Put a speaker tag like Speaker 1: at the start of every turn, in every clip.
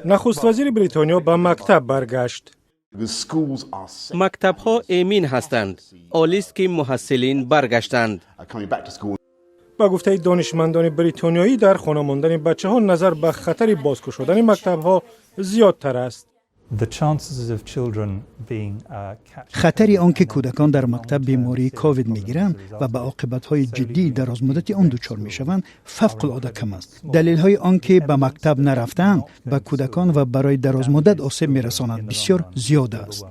Speaker 1: Нахуствазири Бритониё ба мактаб баргашт.
Speaker 2: Мактабҳо эмин ҳастанд. Олист, ки муҳассилин баргаштанд.
Speaker 1: Ба гуфтаи донишмандони бритониёӣ, дар хона мондани бачаҳо назар ба хатари бозкушодани мактабҳо зиёдтар аст.
Speaker 3: Хатари он ки кӯдакон дар мактаб бемории ковид мегиранд ва ба оқибатҳои ҷиддии дарозмуддати он дучор мешаванд, фавқулода кам аст. Далелҳои он ки ба мактаб нарафтаанд ба кӯдакон ва барои дарозмуддат осеб мерасонад, бисёр зиёд аст.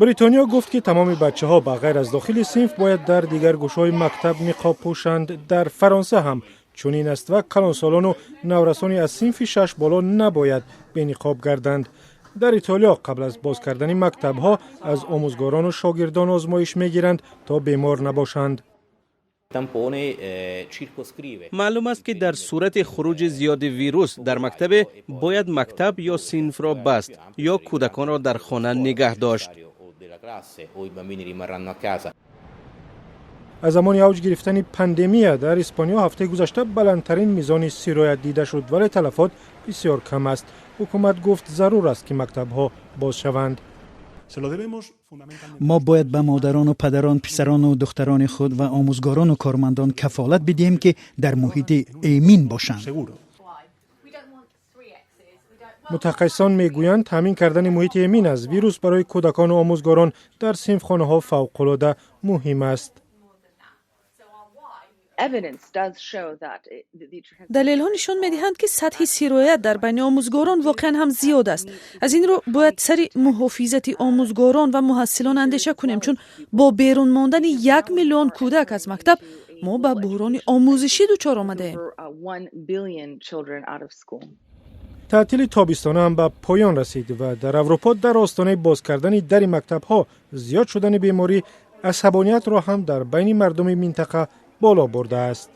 Speaker 1: Бритониё гуфт, ки тамоми бачаҳо ба ғайр аз дохили синф бояд дар дигар гӯшаҳои мактаб ниқоб пӯшанд. Дар Фаронса ҳам чунин аст ва калонсолону наврасони аз синфи шаш боло набояд бениқоб гарданд. Дар Итолиё қабл аз боз кардани мактабҳо аз омӯзгорону шогирдон озмоиш мегиранд, то бемор набошанд.
Speaker 2: Маълум аст, ки дар сурати хуруҷи зиёди вирус дар мактабе бояд мактаб ё синфро баст ё кӯдаконро дар хона нигаҳ дошт.
Speaker 1: Аз замони авҷ гирифтани пандемия дар Испониё ҳафтаи гузашта баландтарин мизони сироят дида шуд, вале талафот бисёр кам аст. Ҳукумат гуфт, зарур аст, ки мактабҳо боз шаванд.
Speaker 3: Мо бояд ба модарону падарон, писарону духтарони худ ва омӯзгорону кормандон кафолат бидиҳем, ки дар муҳити эмин бошанд.
Speaker 1: Мутахассисон мегӯянд, таъмин кардани муҳити эмин аз вирус барои кӯдакону омӯзгорон дар синфхонаҳо фавқулода муҳим аст.
Speaker 4: Далелҳо нишон медиҳанд, ки сатҳи сироят дар байни омӯзгорон воқеан ҳам зиёд аст. Аз ин рӯ бояд сари муҳофизати омӯзгорон ва муҳассилон андеша кунем, чун бо берун мондани 1 миллион кӯдак аз мактаб мо ба буҳрони омӯзишӣ дучор омадаем.
Speaker 1: Таътили тобистона ҳам ба поён расид ва дар Аврупо дар остонаи боз кардани дари мактабҳо зиёд шудани беморӣ асабониятро ҳам дар байни мардуми минтақа боло бурдааст.